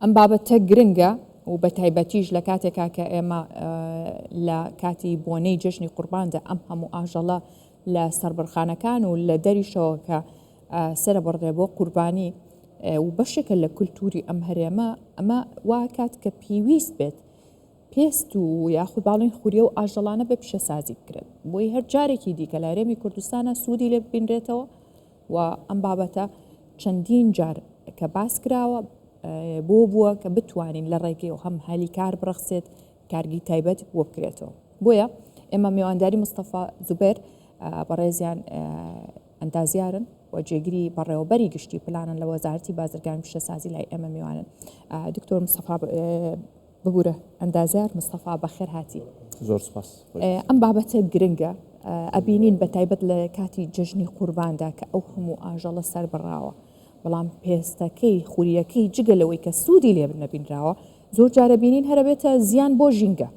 ئەم بابەتە گرنگە و بە تایبەتیش لە کاتێکا کە ئێمە لە کاتی بۆنەی جەژنی قورباندا ئەم هەموو ئاژەڵە لە سەربڕخانەکان و لە دەریشەوە کە سەرەبڕدرێ بۆ قوربانی و بەشێکە لە کولتوری ئەم هەرێمە، ئەمە وا کات کە پێویست بێت پێست و یاخود باڵین خوریە و ئاژەڵانە بە پیشەسازی بکرێت بۆی هەر جارێکی دیکە لە هەرێمی کوردستانە سوودی لێ ببینرێتەوە و ئەم بابەتە چەندین جار کە باس کراوە بۆ بووە کە بتوانین لە ڕێگەی هەم هەلی کار بڕەخسێت کارگی تایبەت بۆ بکرێتەوە بۆیە ئێمە میوانداری مستەفا زوبێر بەڕێزیان ئەندازیارن و جێگری بەڕێوەبەری گشتی پلانن لە وەزارەتی بازرگانی پیشەسازی لای ئێمە میوانن دکتۆر مستەفا ببورە ئەندازیار مستەفا بەخێر هاتی. زۆر سوپاس. ئەم بابەتە گرنگە ئەبینین بە تایبەت لە کاتی جەژنی قورباندا کە ئەو هەموو ئاژەڵە سەر بڕاوە بەڵام پێستەکەی خوریەکەی جگە لەوەی کە سوودی لێ نەبینراوە زۆر جارە بینین هەرەبێتە زیان بۆ ژینگە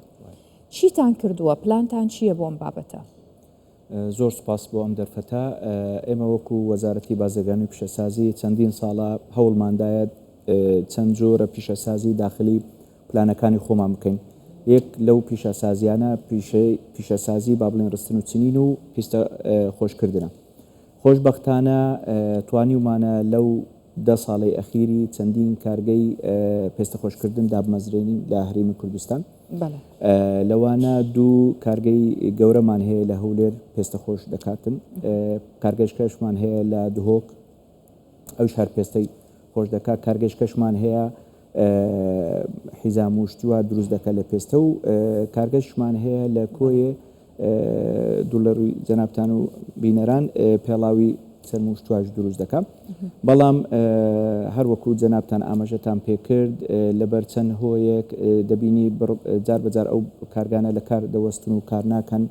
چیتان کردووە پلانتان چییە بۆ ئەم بابەتە؟ زۆر سوپاس بۆ ئەم دەرفەتە. ئێمە وەکو وەزارەتی بازرگانی و پیشەسازی چەندین ساڵە هەوڵماندایە چەند جۆرە پیشەسازی داخلی پلانەکانی خۆمان بکەین. یەک لەو پیشەسازیانە پیشەسازی با بڵێین ڕستن و چنین و پیستە خۆشکردنە. خۆشبەختانە توانیومانە لەو دە ساڵەی ئەخیری چەندین کارگەی پێستە خۆشکردن دابمەزرێنین لە هەرێمی کوردستان. لەوانە دوو کارگەی گەورەمان هەیە لە هەولێر پێستە خۆش دەکاتن، کارگەشکەشمان هەیە لە دهۆک ئەوش هەر پێستەی خۆش دەکات، کارگەشکەشمان هەیە حیزام و شتیوا دروست دەکات لە پێستە و کارگەشمان هەیە لە کۆیێ دوور لە ڕووی جەنابتان و بینەران پێڵاوی چەرم و شتواش دروست دەکا بەڵام هەر وەکو جەنابتان ئاماژەتان پێکرد لەبەر چەند هۆیەک دەبینی جار بەجار ئەو کارگانە لە کار دەوەستن و کار ناکەن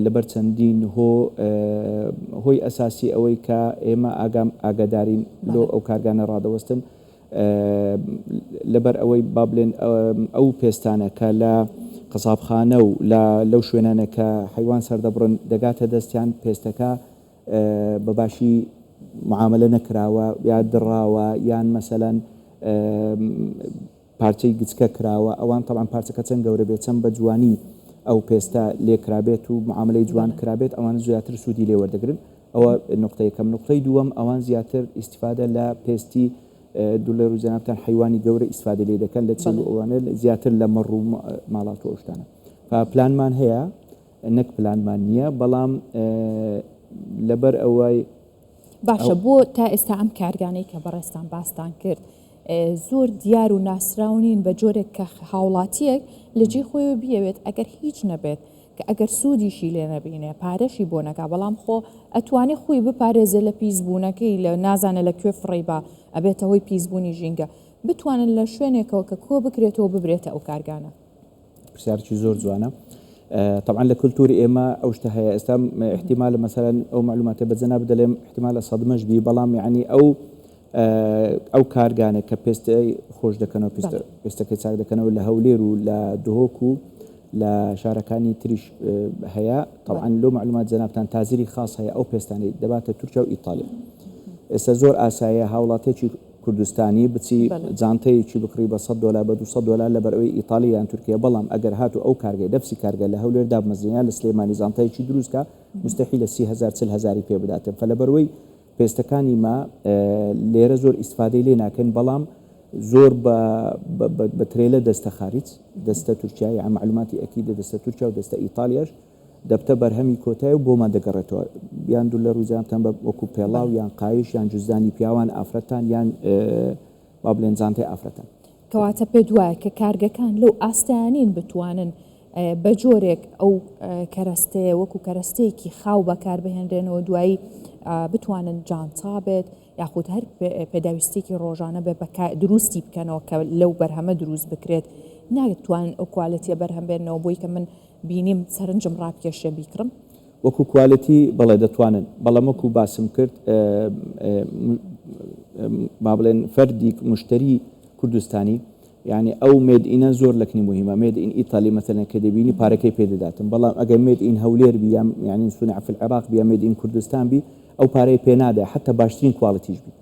لەبەر چەندین هۆ هۆی ئەساسی ئەوەی کە ئێمە ئاگام ئاگادارین لۆ ئەو کارگانە ڕادەوەستن لەبەر ئەوەی با بلێن ئەو پێستانە کە لە قەسابخانە و لە لەو شوێنانە کە حەیوان سەردەبڕن دەگاتە دەستیان پێستەکە بە باشی معاملە نەکراوە یا دڕاوە یان مەسەلەن پارچەی گچکە کراوە ئەوان تەبعەن پارچەکە چەند گەورە بێت چەند بە جوانی ئەو پێستە لێ کرابێت و معاملەی جوان کرابێت ئەوان زیاتر سوودی لێ وەردەگرن ئەوە نوقتە یەکەم نوقتەی دووەم ئەوان زیاتر ئیستیفادە لە پێستی دوو لە جەنابتان حەیوانی گەورە ئیستیفادە لێ دەکەن لە چێل و ئەوانە زیاتر لە مەڕ و ماڵات و ئەو شتانە پلانمان هەیە نەک پلانمان نییە بەڵام لەبەر ئەوەی باشە بۆ تا ئێستا ئەم کارگانەی کە بەڕێزتان باستان کرد زۆر دیار و ناسراو نین بە جۆرێک کە هاوڵاتیەک لە جێی خۆیەوە بیەوێت ئەگەر هیچ نەبێت کە ئەگەر سوودیشی لێ نەبینێ پارەشی بۆ نەکا بەڵام خۆ ئەتوانێ خۆی بپارێزێ لە پیسبوونەکەی لە نازانە لە کوێ فڕێی با ئەبێتە هۆی پیسبوونی ژینگە بتوانن لە شوێنێکەوە کە کۆ بکرێتەوە ببرێتە ئەو کارگانە. پرسیارێکی زۆر جوانە طبعا لە کولتوری ئێمە ئەو شتە هەیە ئێستا احتیمالە مەسەلەن ئەو معلوماتە بە جەناب دەلێم احتیمالە سەدمەش بی بەڵام یعنی ئەو ئەو کارگانە کە پێستەی خۆش دەکەنەوە پێستەکەی چاک دەکەنەوە لە هەولێر و لە دهۆک و لە شارەکانی تریش هەیە طبعا لۆ معلومات جەنابتان تازیری خاص هەیە ئەو پێستانەی دەباتە تورکیا و ئیتالیا ئێستا زۆر ئاسایە هاوڵاتێکی کوردستانی بچی جانتەیەکی بکڕی بە سەد دۆلار بە 200 دۆلار لەبەر ئەوەی ئیتالی یان تورکیە بەڵام ئەگەر هاتوو ئەو کارگەی نەفسی کارگە لە هەولێر دابمەزرێنێ یان لە سلێمانی جانتایەکی دروست کا موستەحیلە 30 هەزار 40 هەزاری پێ بداتن فەلەبەرئەوەی پێستەکانی مە لێرە زۆر ئیستفادەی لێ ناکەین بەڵام زۆر بە بە ترێلە دەستە خاریج دەستە تورکیا یان معلوماتی ئەکیدە دەستە تورکیا و دەستە ئیتالیاش دەبتە بەرهەمی کۆتای و بۆمان دەگەڕێتەوە یان دوور لە ڕووی جەنابتان بە وەکو پێڵاو یان قایش یان جزدانی پیاوان ئافرەتان یان با بڵێن جانتای ئافرەتان. کەواتە پێت وایە کە کارگەکان لەو ئاستەیا نین بتوانن بە جۆرێک ئەو کەرەستەیە وەکو کەرەستەیەکی خاو بەکاربهێنرێنەوە دوایی بتوانن جانتا بێت یاخود هەر پێداویستیەکی ڕۆژانە بێ بەکار دروستی بکەنەوە کە لەو بەرهەمە دروست بکرێت ناتوانن ئەو کوالێتیە بەرهەم بێنەوە بۆی کە من بینیم سەرنجم ڕابکێشێ بیکڕم. وەکو کوالێتی بەڵێ دەتوانن بەڵام وەکو باسم کرد با بڵێن فەردی مشتری کوردستانی یعنی ئەو made in ە زۆر لەکنی مهمە made in ئیتالی مەسەلەن کە دەبینی پارەکەی پێ دەداتن بەڵام ئەگەر made in هەولێر بی یان یعنی صنع في العراق بی یا made in کوردستان بی ئەو پارەی پێ نادە حتا باشترین quality ش بی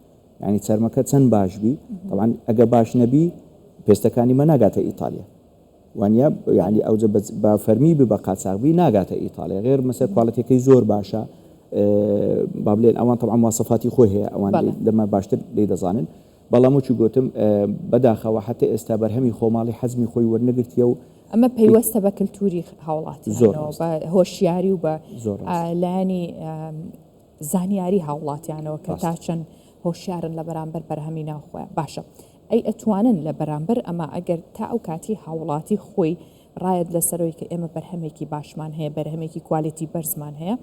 یعنی چەرمەکە چەند باش بی. تەبعەن ئەگە باش نەبی پێستەکانی مە ناگاتە ئیتالیا وانە یعنی ئەوجە بە فەرمی بی بە قاچاغ بی ناگاتە ئیتالیا غێر مەسەر کواڵەتیەکەی زۆر باشە با بلێن ئەوان تەبعەن مواسەفاتی خۆی هەیە ئەوان لەمە باشتر لێی دەزانن بەڵام وەکی گۆتم بەداخەوە حەتە ئێستا بەرهەمی خۆماڵی حەزمی خۆی وەرنەگرتیە و ئەمە پەیوەستە بە کلتوری هاوڵاتیانەوە، بە هۆشیاری و بە لایەنی زانیاری هاوڵاتیانەوە کە تا چەند هۆشیارن لە بەرامبەر بەرهەمی ناوخۆیان. باشە ئەی ئەتوانن لە بەرامبەر ئەمە ئەگەر تا ئەو کاتی هاوڵاتی خۆی ڕایەت لەسەرەوەی کە ئێمە بەرهەمێکی باشمان هەیە، بەرهەمێکی کوالێتی بەرزمان هەیە،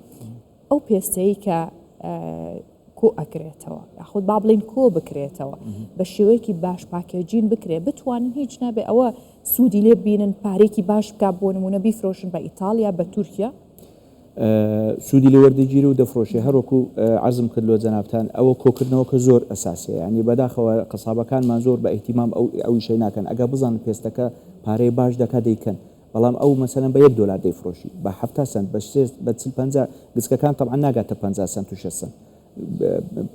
ئەو پێستەی کە کۆ ئەکرێتەوە یاخود با بڵین کۆ بکرێتەوە بە شێوەیەکی باش packaging بکرێ بتوانن هیچ نابێ ئەوە سوودی لێ ببینن پارێکی باش بک بۆ نمونە بیفرۆشن بە ئیتالیا بە تورکیا. سوودی لێ وەردەگیرێ و دەفرۆشێ هەروەکو عەرزم کرد لۆ جەنابتان ئەوە کۆکردنەوەکە زۆر ئەساسیە یانی بەداخەوە قەسابەکانمان زۆر بە ئیهتیمام ئەو ئەو ئیشەی ناکەن ئەگە بزانن پێستەکە پارەی باش دەکا دەیکەن بەڵام ئەو مەسەلەن بە یەک دۆلار دەیفرۆشی بە 70 سەنت بە سێ بە چل پەنجا گچکەکان تەبعەن ناگاتە 50 سەنت و 60 سەنت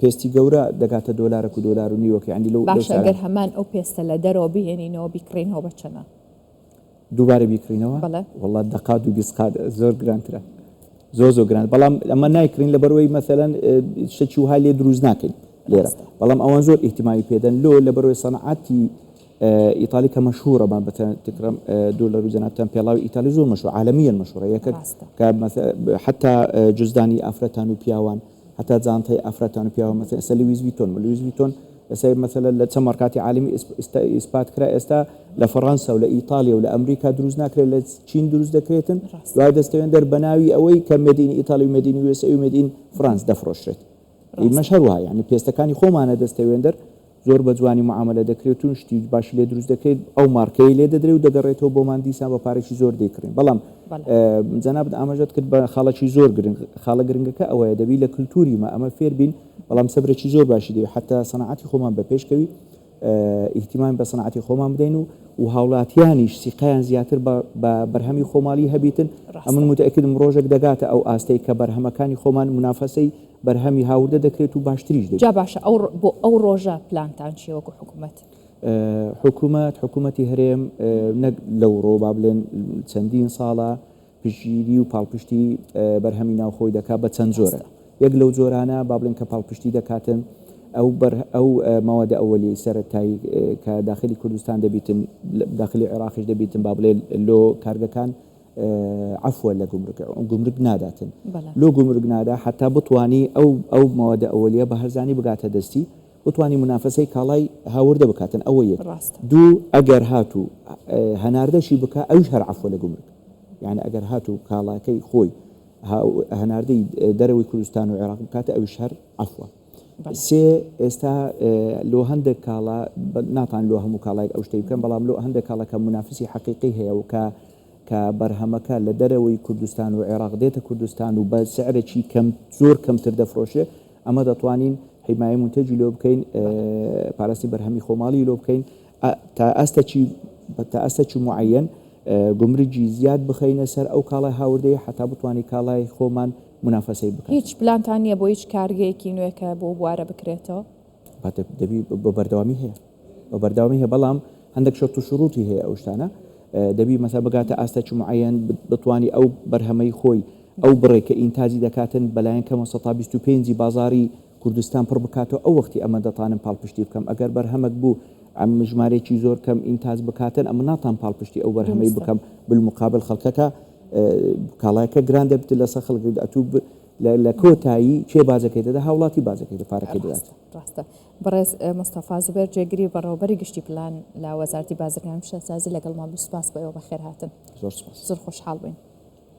پێستی گەورە دەگاتە دۆلارەک و دۆلار و نیوەک یانی لەو لەو باشە گەر هەمان ئەو پێستە لە دەرەوە بهێنینەوە بیکڕینەوە بە چەنە؟ دووبارە بیکڕینەوە؟ بەڵێ. وەڵا دەقات و 20 قات زۆر گرانترە زۆر زۆر گران بەڵام ئەمە نایکڕین لەبەرەوەی مەسەلەن شتێکی وهای لێ دروست ناکەین لێرە بەڵام ئەوان زۆر ئیهتیمامی پێدەن لۆ لەبەرەوەی سەنعەتی ئیتالی کە مەشهورە با بتکرم دوور لە رووی جەنابتان پێڵاوی ئیتالی زۆر مەشهور عالەمیەن مەشهورە یەکەک کە حتا جزدانی ئافرەتان و پیاوان حتا جانتای ئافرەتان و پیاوان مەسەلەن ئێستا لویس ڤیتۆن لویس ڤیتۆن ئێستا مەسەلەن لە چەند مارکاتی عالەمی ئیسپات کرا ئێستا لە فەڕەنسا و لە ئیتالیا و لە ئەمریکا دروست ناکرێت لە چین دروست دەکرێتن دوای دەستەوێن دەر بەناوی ئەوەی کە made in ئیتالی و made in USA و made in France دەفرۆشرێت ئیمەش هەروەها یعنی پێستەکانی خۆمانە دەستەوێن دەر زۆر بە جوانی معامەلە دەکرێت و شتی باشی لێ دروست دەکرێت ئەو مارکەی لێ دەدرێت و دەگەڕێتەوە بۆمان دیسان بە پارێکی زۆر دەیکڕین بەڵام جەنابت ئاماژەت کرد بە خاڵێکی زۆر گرنگ خاڵە گرنگەکە ئەوەیە دەبی لە کللتوری مە ئەمە فێر بین بەڵام سەبرێکی زۆر باشی دەوێت حتا سەنعەتی خۆمان بە پێشکەوی ئیهتیمام بە سەنعەتی خۆمان بدەین و و هاوڵاتیانیش سیقەیان زیاتر بە بەرهەمی خۆماڵی هەبیتن ئەمن متەکدم ڕۆژێک دەگاتە ئەو ئاستەی کە بەرهەمەکانی خۆمان منافەسەی بەرهەمی هاوردە دەکرێت و باشتریش دەبێت. جا باشە ئەو بۆ ئەو ڕۆژە پلانتان چیە وەکو حکومەت؟ حکومەت، حکومەتی هەرێم نەک لەو ڕۆ با بلێن چەندین ساڵە پشتگیری و پاڵپشتی بەرهەمی ناوخۆی دەکات بە چەند جۆرە. یەک لەو جۆرانە با بڵێن کە پاڵپشتی دەکاتن ئەو بەر ئەو مەوادە ئەوەلیەی سەرەتایی کە داخلی کوردستان دەبیتن داخلی عێراقیش دەبیتن با بڵێ لۆ کارگەکان عەفوە لە گومرگ گومرگ ناداتن لۆ گومرگ نادا حتا بتوانی ئەو ئەو مەوادە ئەوەلیە بە هەرزانی بگاتە دەستی بتوانی منافەسەی کاڵای هاوردە بکاتن ئەوە یەک دوو ئەگەر هاتوو هەناردەشی بکا ئەویش هەر عەفوە لە گومرگ یعنی ئەگەر هاتوو کاڵاکەی خۆی هەناردەی دەرەوەی کوردستان و عێراق بکاتە ئەویش هەر عەفوە سێ ئێستا لۆ هەندێک کاڵا ناتان لۆ هەموو کاڵایەک ئەو شتەی بکەن بەڵام لۆ هەندێک کاڵا کە منافسی حەقیقی هەیە و کە کە بەرهەمەکە لە دەرەوەی کوردستان و عێراق دێتە کوردستان و بە سعرێکی کەم زۆر کەمتر دەفرۆشرێ ئەمە دەتوانین حیمایەی مونتەجی لۆ بکەین پاراستی بەرهەمی خۆماڵی لۆ بکەین تا ئاستەکی تا ئاستەکی معەن گومرگی زیاد بخەینە سەر ئەو کاڵای هاوردەیە حتا بتوانین کاڵای خۆمان مونافەسەی بکات. هیچ پلانتان نییە بۆ هیچ کارگەیەکی نوێ کە بۆ بوارە بکرێتەوە؟ دەبی بە بەردەوامی هەیە بە بەردەوامی هەیە بەڵام هەندێک شەرت و شروطی هەیە ئەو شتانە دەبی مەسا بگاتە ئاستێکی معەن بتوانی ئەو بەرهەمەی خۆی ئەو بڕێک کە ئینتاجی دەکاتن بەلایەن کەمە 25 بازاری کوردستان پڕ بکاتەوە ئەو وەختی ئەمە دەتانم پاڵپشتی بکەم ئەگەر بەرهەمەک بوو ئەم ژمارەیەکی زۆر کەم ئینتاج بکاتن ئەمە ناتان پاڵپشتی ئەو بەرهەمەی بکەم بالمقابل خەڵکەکە کاڵایەکە گران دەبێت لەسەر خەڵک ئەتوو لە کۆتایی کێ باجەکەی دەدا هاوڵاتی باجەکەی دە پارەکەی دەدات. ڕاستە بەڕێز مستەفا زوبێر جێگری بەڕێوەبەری گشتی پلان لە وەزارەتی بازرگانی و پیشەسازی لەگەڵمان بوو سوپاس بۆ ئێوە بەخێرهاتن زۆر سوپاس زۆر خۆشحاڵ بووین.